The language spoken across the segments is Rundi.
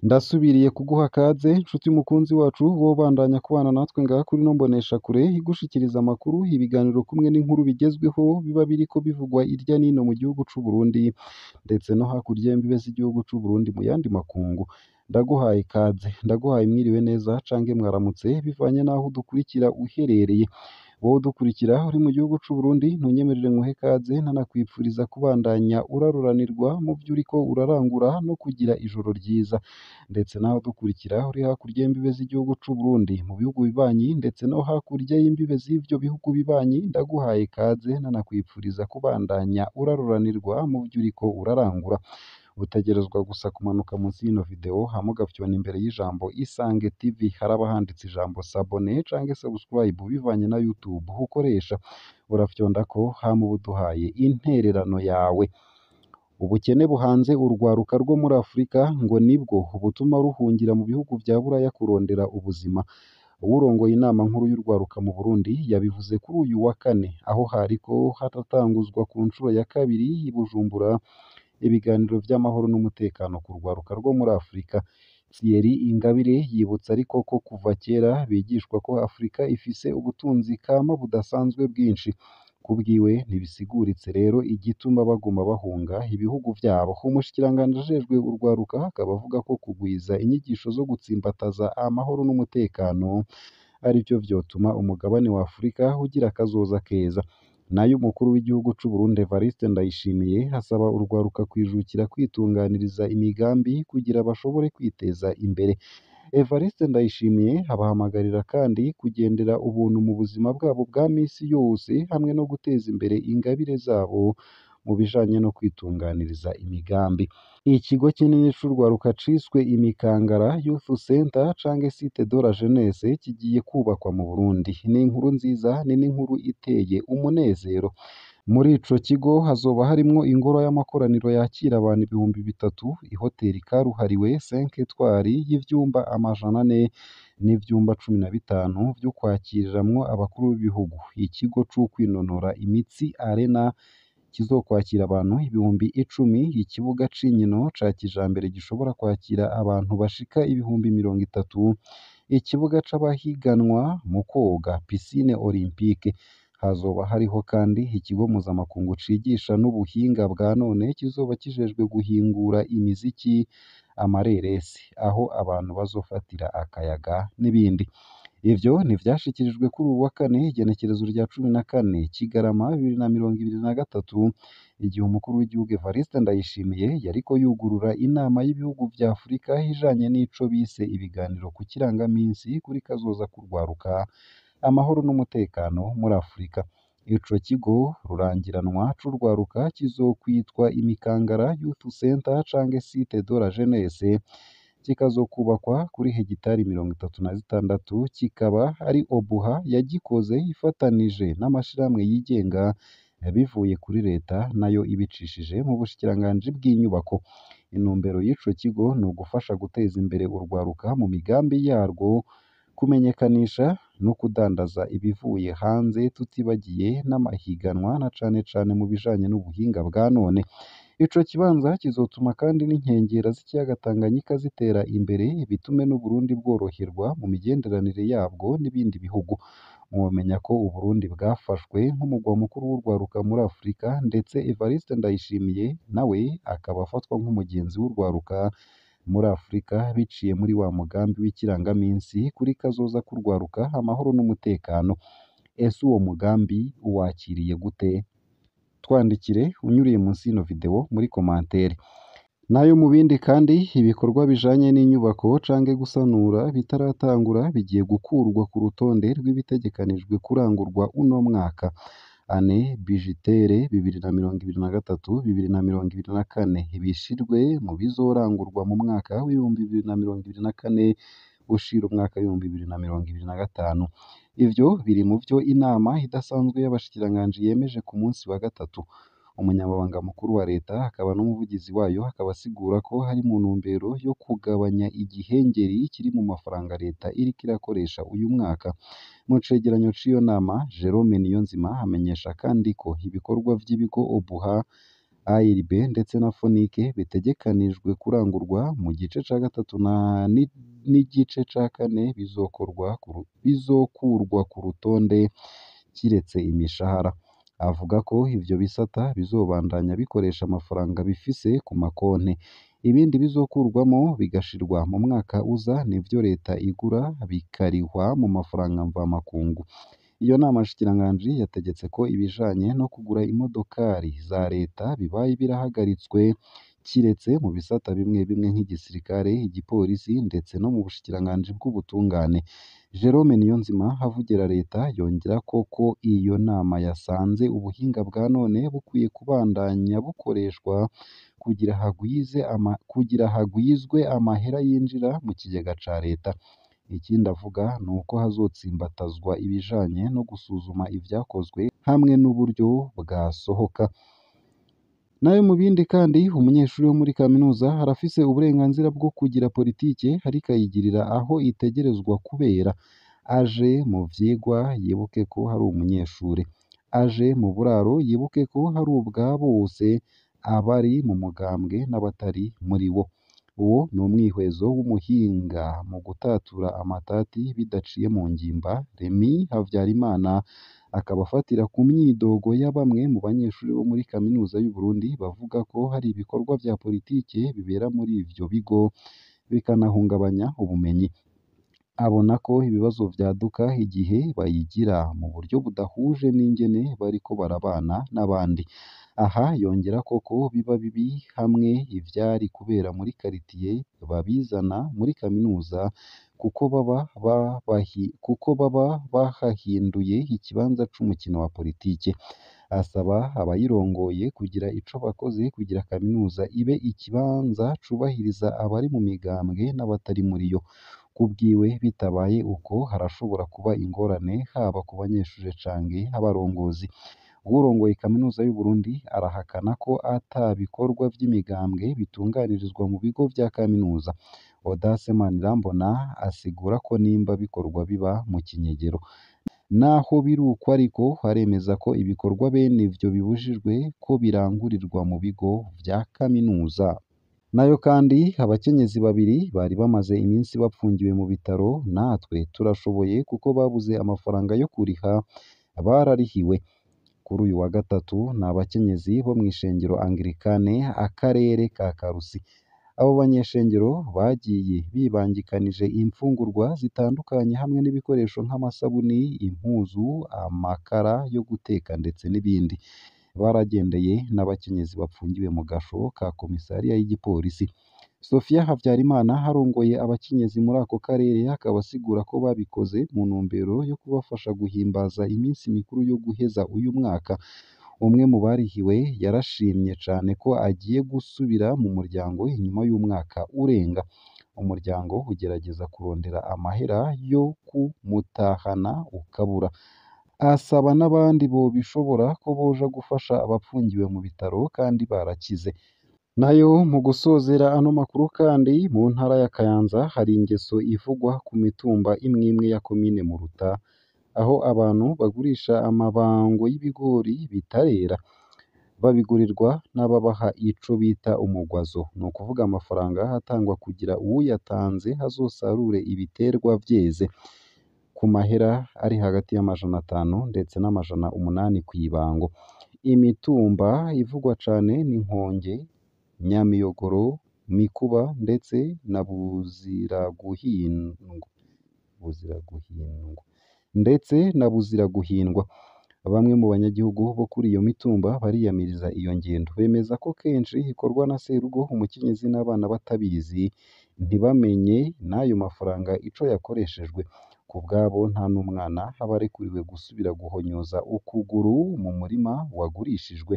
Ndasubiriye kuguha kaze nshuti mukunzi wacu wobandanya kubana natwe ngaha kuri ino mboneshakure igushikiriza amakuru, ibiganiro kumwe n'inkuru bigezweho biba biriko bivugwa irya nino mu gihugu c'u Burundi ndetse no hakurya y'imbibe z'igihugu c'u Burundi mu yandi makungu. Ndaguhaye ikaze, ndaguhaye mwiriwe neza canke mwaramutse bivanye n'aho udukurikira uherereye. Wowe udukurikira uri mu gihugu c'u Burundi ntunyemerere nkuhe ikaze nanakwipfuriza kubandanya uraruranirwa mu vyo uriko urarangura no kugira ijoro ryiza, ndetse nawe udukurikira uri hakurya y'imbibe z'igihugu c'u Burundi mu bihugu bibanyi ndetse no hakurya y'imbibe z'ivyo bihugu bibanyi, ndaguhaye ikaze nanakwipfuriza kubandanya uraruranirwa mu vyo uriko urarangura. Utegerezwa gusa kumanuka munsi y'ino video hama ugafyona imbere y'ijambo Isange TV, haraba handitse ijambo s'abonner canke subscribe bivanye na YouTube ukoresha, urafyondako hama uba uduhaye intererano yawe. Ubukene buhanze urwaruka rwo muri Afurika ngo nibwo butuma ruhungira mu bihugu vya Buraya kurondera ubuzima. Uwurongoye inama nkuru y'urwaruka mu Burundi yabivuze kuri uyu wa kane, aho hariko haratanguzwa ku nshuro ya kabiri i Bujumbura ibiganiro vy'amahoro n'umutekano ku rwaruka rwo muri Afurika. Thierry Ingabire yibutsa ariko ko kuva kera bigishwa ko Afurika ifise ubutunzi kama budasanzwe bwinshi. Kubwiwe ntibisiguritse rero igituma baguma bahunga ibihugu vyabo. Umushikiranganji ajejwe urwaruka akaba avuga ko kugwiza inyigisho zo gutsimbataza amahoro n'umutekano arivyo vyotuma umugabane wa Afurika ugira akazoza keza. Nayo umukuru w'igihugu c'u Burundi Evariste Ndayishimiye asaba urwaruka kwijukira kwitunganiriza imigambi kugira bashobore kwiteza imbere. Evariste Ndayishimiye abahamagarira kandi kugendera ubuntu mu buzima bwabo bwa misi yose hamwe no guteza imbere ingabire zabo mu bijanye no kwitunganiriza imigambi. Ikigo kinini c'urwaruka ciswe Imikangara Youth Center canke Cité de la Jeunesse kigiye kubakwa mu Burundi. Ni inkuru nziza, ni n'inkuru iteye umunezero. Muri ico kigo hazoba harimwo ingoro y'amakoraniro yakira abantu 3000, ihoteri karuhariwe 5 étoiles y'ivyumba 400 n'ivyumba 15 vyo kwakiriramwo abakuru b'ibihugu. Ikigo c'ukwinonora imitsi Arena kizokwakira abantu 10,000, ikibuga c'inkino ca kijambere gishobora kwakira abantu bashika 30,000, ikibuga c'abahiganwa mu kwoga piscine olympique. Hazoba hariho kandi ikigo mpuzamakungu cigisha n'ubuhinga bwa none kizoba kijejwe guhingura imiziki, amareresi, aho abantu bazofatira akayaga n'ibindi. Ivyo ntivyashikirijwe kuri uwu wa kane igenekerezo rya 14 Kigarama 2023, igihe umukuru w'igihugu Evariste Ndayishimiye yariko yugurura inama y'ibihugu vya Afurika ijanye n'ico bise ibiganiro ku kirangaminsi kuri kazoza k'urwaruka, amahoro n'umutekano muri Afurika. Ico kigo rurangiranwa c'urwaruka kizokwitwa Imikangara Youth Center canke Cité de la Jeunesse, kikazokubakwa kuri hegitari 36, kikaba ari Obuha yagikoze ifatanije n'amashirahamwe yigenga bivuye kuri leta nayo ibicishije mu bushikiranganji bw'inyubako. Intumbero y'ico kigo ni ugufasha guteza imbere urwaruka mu migambi yarwo, kumenyekanisha no kudandaza ibivuye hanze tutibagiye n'amahiganwa na cane cane mu bijanye n'ubuhinga bwa none. Ico kibanza kizotuma kandi n'inkengera z'ikiyaga Tanganyika zitera imbere, bitume n'Uburundi bworoherwa mu migenderanire yabwo n'ibindi bihugu. Mwomenya ko Uburundi bwafashwe nk'umugwa mukuru w'urwaruka muri Afurika, ndetse Evariste Ndayishimiye nawe akaba afatwa nk'umugenzi w'urwaruka muri Afurika biciye muri wa mugambi w'ikirangaminsi kuri kazoza k'urwaruka, amahoro n'umutekano. Ese uwo mugambi uwakiriye gute? Twandikire unyuriye munsi y'ino video muri commentaire. Nayo mu bindi kandi, ibikorwa bijanye n'inyubako canke gusanura bitaratangura bigiye gukurwa ku rutonde rw'ibitegekanijwe kurangurwa uno mwaka. Année budgétaire 2023 2024 bishirwe mu bizorangurwa mu mwaka w'2024 ushira umwaka w'2025. Ivyo biri mu vyo inama idasanzwe y'abashikiranganji yemeje ku munsi wa gatatu. Umunyamabanga mukuru wa leta akaba n'umuvugizi wayo akaba asigura ko hari mu ntumbero yo kugabanya igihengeri kiri mu mafaranga leta iriko irakoresha uyu mwaka. Mu cegeranyo c'iyo nama, Jerome Niyonzima amenyesha kandi ko ibikorwa vy'ibigo Obuha ARB ndetse na Fonike bitegekanijwe kurangurwa mu gice ca gatatu n'igice ca kane bizokurwa ku rutonde kiretse imishahara. Avuga ko ivyo bisata bizobandanya bikoresha amafaranga bifise ku makonti. Ibindi bizokurwamwo bigashirwa mu mwaka uza nivyo leta igura bikarihwa mu mafaranga mvamakungu. Iyo nama nshikiranganji yategetse ko ibijanye no kugura imodokari za leta bibaye birahagaritswe kiretse mu bisata bimwe bimwe nk'igisirikare, igipolisi ndetse no mu bushikiranganji bw'ubutungane. Jerome Niyonzima avugira leta yongerako ko iyo nama yasanze ubuhinga bwa none bukwiye kubandanya bukoreshwa kugira hagwizwe amahera yinjira mu kigega ca leta. Ikindi avuga ni uko hazotsimbatazwa ibijanye no gusuzuma ivyakozwe hamwe n'uburyo bwasohoka. Nayo mu bindi kandi, umunyeshuri wo muri kaminuza arafise uburenganzira bwo kugira politike ariko ayigirira aho itegerezwa kubera. Aje mu vyigwa yibuke ko ari umunyeshure, aje mu buraro yibuke ko ari ubwa bose, abari mu mugambwe n'abatari muri wo. Uwo ni umwihwezo w'umuhinga mu gutatura amatati bidaciye mu ngimba, Remy Havyarimana, akaba afatira ku myidogo ya bamwe mu banyeshuri bo muri kaminuza y'Uburundi bavuga ko hari ibikorwa vya politike bibera muri ivyo bigo bikanahungabanya ubumenyi. Abona ko ibibazo vyaduka igihe bayigira mu buryo budahuje n'ingene bariko barabana n'abandi. Aha yongerako ko biba bibi hamwe ivyari kubera muri karitiye babizana muri kaminuza kuko baba bahahinduye ikibanza c'umukino wa politike. Asaba abayirongoye kugira ico bakoze kugira kaminuza ibe ikibanza cubahiriza abari mu migambwe n'abatari muri yo. Kubwiwe bitabaye uko harashobora kuba ingorane haba ku banyeshure canke abarongozi. Uwurongoye kaminuza y'Uburundi arahakana ko ata bikorwa vy'imigambwe bitunganirizwa mu bigo vya kaminuza. Audace Manirambona asigura ko nimba bikorwa biba mu kinyegero. Naho biri uko ariko aremeza ko ibikorwa bene ivyo bibujijwe ko birangurirwa mu bigo vya kaminuza. Nayo kandi abakenyezi babiri bari bamaze iminsi bapfungiwe mu bitaro natwe turashoboye kuko babuze amafaranga yo kuriha bararihiwe. Kuri uyu wa gatatu ni abakenyezi bo mw'ishengero Anglikane akarere ka Karusi. Abo banyeshengero bagiye bibangikanije imfungurwa zitandukanye hamwe n'ibikoresho nk'amasabuni, impuzu, amakara yo guteka ndetse n'ibindi. Baragendeye n'abakenyezi bapfungiwe mu gasho ka komisariya y'igipolisi. Sophia Havyarimana arongoye abakenyezi muri ako karere akaba asigura ko babikoze mu ntumbero yo kubafasha guhimbaza iminsi mikuru yo guheza uyu mwaka. Umwe mu barihiwe yarashimye cane ko agiye gusubira mu muryango inyuma y'umwaka urenga. Umuryango ugerageza kurondera amahera yo kumutahana ukabura. Asaba n'abandi bobishobora ko boja gufasha abapfungiwe mu bitaro kandi barakize. Nayo mu gusozera ano makuru kandi, mu ntara ya Kayanza hari ingeso ivugwa ku mitumba imwe imwe ya komine Muruta, aho abantu bagurisha amabango y'ibigori bitarera, babigurirwa n'ababaha ico bita umugwazo, ni ukuvuga amafaranga atangwa kugira uwuyatanze azosarure ibiterwa vyeze, ku mahera ari hagati y'500 ndetse n'800 kw'ibango. Imitumba ivugwa cane ni Nkonge, Nyamiyogoro, Mikuba ndetse na Buziraguhindwa. Bamwe mu banyagihugu bo kuri iyo mitumba bariyamiriza iyo ngendo, bemeza ko kenshi ikorwa na serugo, umukenyezi n'abana batabizi, ntibamenye n'ayo mafaranga ico yakoreshejwe. Ku bwabo nta n'umwana aba arekuriwe gusubira guhonyoza ukuguru mu murima wagurishijwe.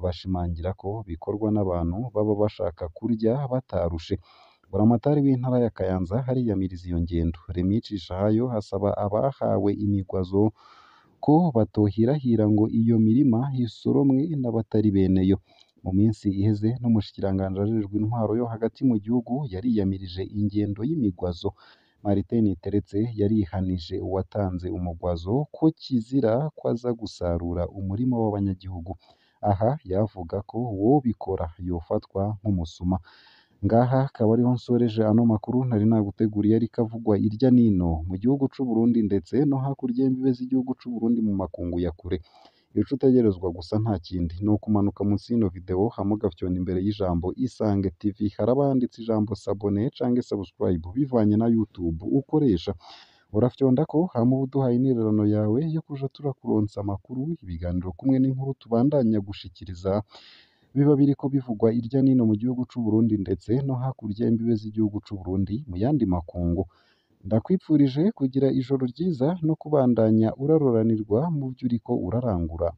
Bashimangira ko bikorwa n'abantu baba bashaka kurya batarushe. Buramatari w'intara ya Kayanza ariyamiriza iyo ngendo. Remy Cishahayo asaba abahawe imigwazo ko batohirahira ngo iyo mirima isoromwe n'abatari beneyo. Mu minsi iheze n'umushikiranganji ajejwe intwaro yo hagati mu gihugu yariyamirije ingendo y'imigwazo. Martin Niteretse yarihanije uwatanze umugwazo ko kizira ko aza gusarura umurima w'abanyagihugu. Aha yavuga ko uwobikora yofatwa nk'umusuma. Ngaha akaba ariho nsoreje ano makuru nari naguteguriye ariko avugwa irya nino mu gihugu c'u Burundi ndetse no hakurya y'imbibe z'igihugu c'u Burundi mu makungu ya kure. Ico utegerezwa gusa nta kindi ni ukumanuka munsi y'ino video hama ugafyonda imbere y'ijambo Isange TV, haraba handitse ijambo s'abonner canke subscribe bivanye na YouTube ukoresha. Urafyondako hama uba uduhaye intererano yawe yo kuja turakuronsa amakuru, ibiganiro kumwe n'inkuru tubandanya gushikiriza biba biriko bivugwa irya nino mu gihugu c'u Burundi ndetse no hakurya y'imbibe z'igihugu c'u Burundi mu yandi makungu. Ndakwipfurije kugira ijoro ryiza no kubandanya uraroranirwa mu vyo uriko urarangura.